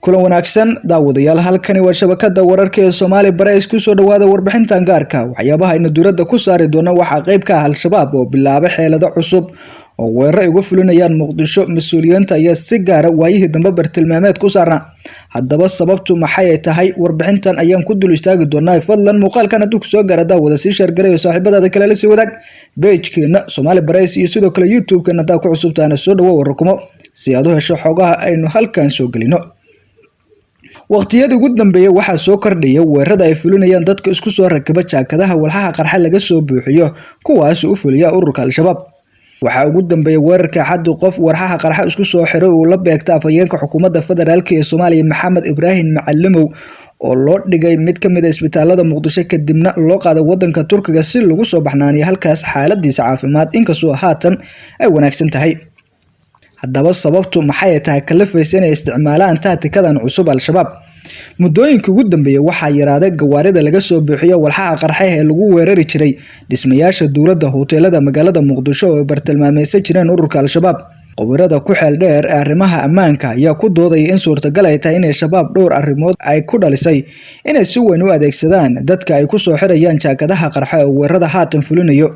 Kulan wanaagsan daawadayaal, halkani waa shabakada wararka ee Soomaali Bareys. Kusoo dhawaada warbixintan gaarka. Waxyaabaha aynu diiradda ku saari doono waxaa qayb ka ah Al-Shabaab oo bilaabay xeelado cusub oo weeraro ay uga fulinayaan Muqdisho. Mas-uuliyiinta ayaa si gaara waayihii dambe bartilmaameed ku saarna. Haddaba sababtu maxay tahay? Warbixintan ayaan ku dul istaagi doonaa. Fadlan muuqaalkan hadduu kusoo gaara, daawada, sii share gareeyo, saaxiibadaada kale la sii wadaag page-keena Soomaali Bareys iyo sidoo kale YouTube-keena. Haddaa ku cusubtaana, soo dhawo, wararkumo si aad u hesho xogaha aynu halkan soo gelino. Waqtiyadii ugu dambeeyay waxaa soo kordhaya weerarada ay fulinayaan dadka isku soo rakiba jaakadaha walxaha qarxa laga soo buuxiyo, kuwaas u fuliya ururka Al-Shabaab. Waxaa ugu dambeeyay weerarka Axaddi qof walxaha qarxa isku soo xiray uu la beegta afhayeenka xukuumadda federaalk ee Soomaaliya, Maxamed Ibraahim Macalimow, oo loo dhigay mid ka mid ah isbitaalada Muqdisho, kadibna loo qaaday wadanka Turkiga si lagu soo baxnaaniyo halkaas xaaladiisa caafimaad, inkastoo haatan ay wanaagsan tahay. Haddaba sababtu maxay tahay kalifaysa inay isticmaalaan taatikadan cusub Al-Shabaab? Muddooyinkii ugu dambeeyay waxaa yaraaday gawaarida laga soo buuxiyo walxaha qarxa ee lagu weerari jiray dhismayaasha dowladda, hoteelada magaalada Muqdisho oo ay bartilmaameysan jireen ururka Al-Shabaab. Khubarada ku xeel dheer ee arrimaha ammaanka ayaa ku doodaya in suurtagal ay tahay inay Shabaab dhowr arrimood ay ku dhalisay inay si weyn u adeegsadaan dadka ay ku soo xirayaan jaakadaha qarxa ee weerarada haatan fulinayo.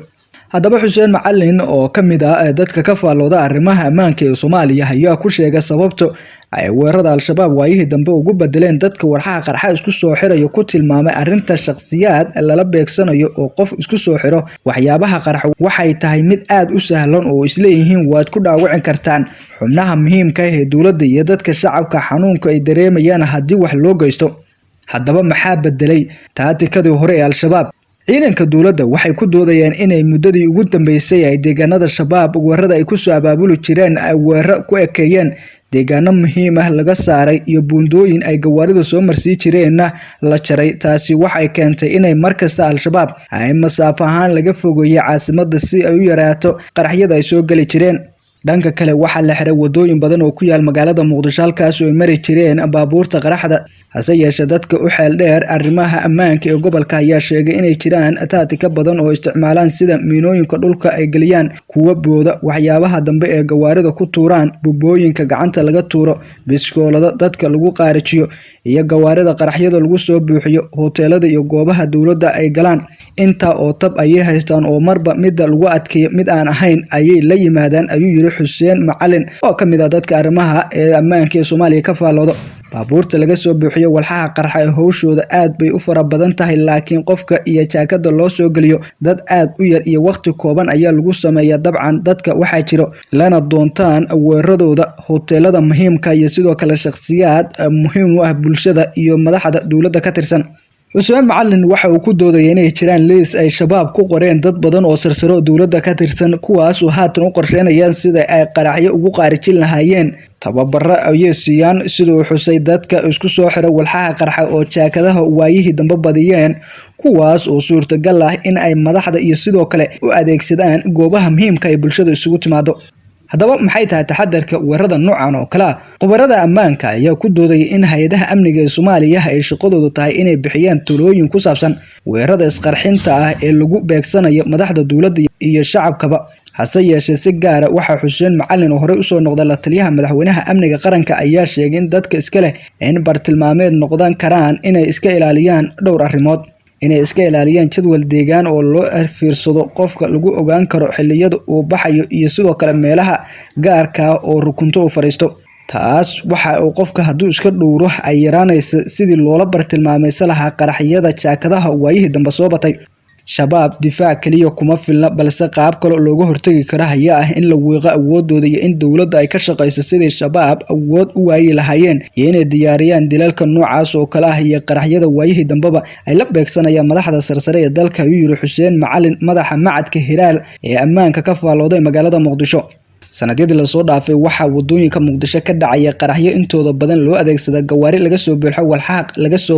Haddaba Xuseen Macalin oo ka mid ah dadka ka faallooda arrimaha ammaanka ee Soomaaliya ayaa ku sheegay sababta ay weerarada Al-Shabaab waayihii dambe ugu bedeleen dadka walxaha qarxa isku soo xirayo. Ku tilmaamay arrinta shakhsiyaad lala beegsanayo oo qof isku soo xiro waxyaabaha qarxa waxay tahay mid aad u sahlan oo isleeyihiin waad ku dhaawacin kartaan xubnaha muhiimka ah ee dowladda iyo dadka shacabka, xanuunka ay dareemayaan haddii wax loo geysto. Haddaba maxaa bedelay taatikadii hore ee Al-Shabaab? Ciidanka dowladda waxay ku doodayaan inay muddadii ugu dambeysay ay deegaanada Shabaab weerarada ay kusoo abaabuli jireen ay weeraro ku ekeeyeen, deegaano muhiim ah laga saaray iyo buundooyin ay gawaaridu soo marsii jireenna la jaray. Taasi waxay keentay inay markasta Al-Shabaab ay masaafo ahaan laga fogeeyay caasimadda si ay u yaraato qaraxyada ay soo geli jireen. Dhanka kale, waxaa la xiray wadooyin badan oo ku yaal magaalada Muqdisho, halkaas oo ay mari jireen baabuurta qaraxda. Hase yeeshee, dadka u xeel dheer arrimaha ammaanka ee gobolka ayaa sheegay inay jiraan taatika badan oo isticmaalaan, sida miinooyinka dhulka ay geliyaan, kuwa booda, waxyaabaha dambe ee gawaarida ku tuuraan, bubooyinka gacanta laga tuuro, biskoolada dadka lagu qaarijiyo iyo gawaarida qaraxyada lagu soo buuxiyo, hoteelada iyo goobaha dowladda ay galaan. Intaa oo tab ayay haystaan oo marba midda lagu adkeeyo mid aan ahayn ayay la yimaadaan, ayuu yiri Xuseen Macalin oo ka mid ah dadka arrimaha ee ammaanka ee Soomaaliya ka faallooda. Baabuurta laga soo buuxiyo walxaha qarxa ee howshooda aad bay u fara badan tahay, laakiin qofka iyo jaakada loo soo geliyo dad aad u yar iyo waqti kooban ayaa lagu sameeyaa. Dabcan dadka waxaa jiro lana doontaan weeraradooda hoteelada muhiimka iyo sidoo kale shakhsiyaad muhiim u ah bulshada iyo madaxda dowladda ka tirsan. Xuseen Macalin waxa uu ku doodayay inay jiraan liis ay Shabaab ku qoreen dad badan oo sarsaro dowladda ka tirsan, kuwaas oo haatan u qorsheynayaan sida ay qaraxyo ugu qaarijin lahaayeen. Tababaro ayay siiyaan, siduu xusay, dadka isku soo xira walxaha qarxa oo jaakadaha waayihii dambe badiyeen, kuwaas oo suurtagal ah in ay madaxda iyo sidoo kale u adeegsadaan goobaha muhiimka ay bulshada isugu timaado. Haddaba maxay tahay taxadarka weerarada noocan oo kale ah? Khubarada ammaanka ayaa ku doodaya in hay-adaha amniga ee Soomaaliya ay shaqadoodu tahay inay bixiyaan talooyin ku saabsan weerarada isqarxinta ah ee lagu beegsanayo madaxda dowladda iyo shacabkaba. Hase yeeshee, si gaara waxaa Xuseen Macalin oo horey usoo noqday la taliyaha madaxweynaha amniga qaranka ayaa sheegay in dadka iska leh in bartilmaameed noqon karaan inay iska ilaaliyaan dhowr arrimood: inay iska ilaaliyaan jadwal deegaan oo loo fiirsado qofka lagu ogaan karo xilliyada uu baxayo iyo sidoo kale meelaha gaarka ah oo rukunto uu fadhiisto. Taas waxa uu qofka hadduu iska dhowro ay yaraanaysa sidii loola bartilmaameysan lahaa qaraxyada jaakadaha waayihii dambe soo batay. Shabaab difaac kaliya kuma filna, balse qaab kale looga hortagi karo ayaa ah in la wiiqo awoodooda iyo in dowladda ay ka shaqeyso sidii Shabaab awood u waayi lahaayeen iyo inay diyaariyaan dilalka noocaas oo kale ah iyo qaraxyada waayihii dambeba ay la beegsanayaan madaxda sarsare ee dalka, ayuu yiri Xuseen Macalin, madaxa macadka Hiraal ee ammaanka ka faallooday magaalada Muqdisho. Sanadyadii lasoo dhaafay waxaa wadooyinka Muqdisho ka dhacaya qaraxyo intooda badan loo adeegsada gawaari laga soo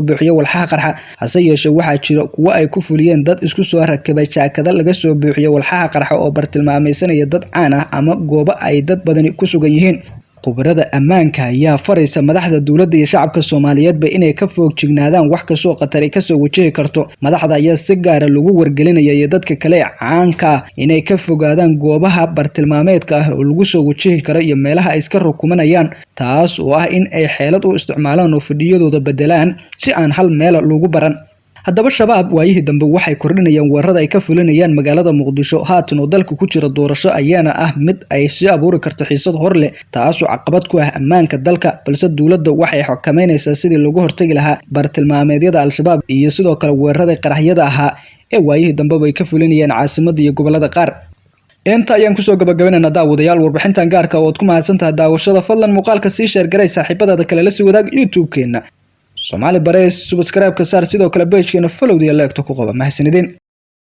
buuxiyo walxaha qarxa. Hase yeeshee, waxaa jira kuwo ay ku fuliyeen dad isku soo rakibay jaakada laga soo buuxiyo walxaha qarxa oo bartilmaameysanaya dad caan ah ama goobo ay dad badani ku sugan yihiin. Khubarada ammaanka ayaa faraysa madaxda dowladda iyo shacabka Soomaaliyeedba inay ka foojignaadaan wax kastoo khatar ay kasoo wajihi karto. Madaxda ayaa si gaara lagu wargelinaya iyo dadka kale ee caanka ah inay ka fogaadaan goobaha bartilmaameedka ah oo lagu soo wajihi karo iyo meelaha ay iska rukumanayaan, taas oo ah in ay xeelad u isticmaalaan oo fadhiyadooda bedelaan si aan hal meel lagu baran. Haddaba Shabaab waayihii dambe waxay kordhinayaan weerarada ay ka fulinayaan magaalada Muqdisho. Haatan oo dalka ku jira doorasho ayaana ah mid ay sii abuuri karto xiisad hor leh, taasoo caqabad ku ah ammaanka dalka. Balse dowladda waxay xakameynaysaa sidii looga hortagi lahaa bartilmaameedyada Al-Shabaab iyo sidoo kale weerarada qaraxyada ahaa ee waayihii dambeba ay ka fulinayaan caasimadda iyo gobollada qaar. Inta ayaan kusoo gabagabaynaynaa daawadayaal warbixintan gaarka oo aad ku mahadsantahay daawashada. Fadlan muuqaalka sii share garay, saaxiibadaada kale la sii wadaag YouTube-keena Soomaali Bareys, subscribe ka saar, sidoo kale page-keena follow iyo like ku qaba. Mahadsanidin.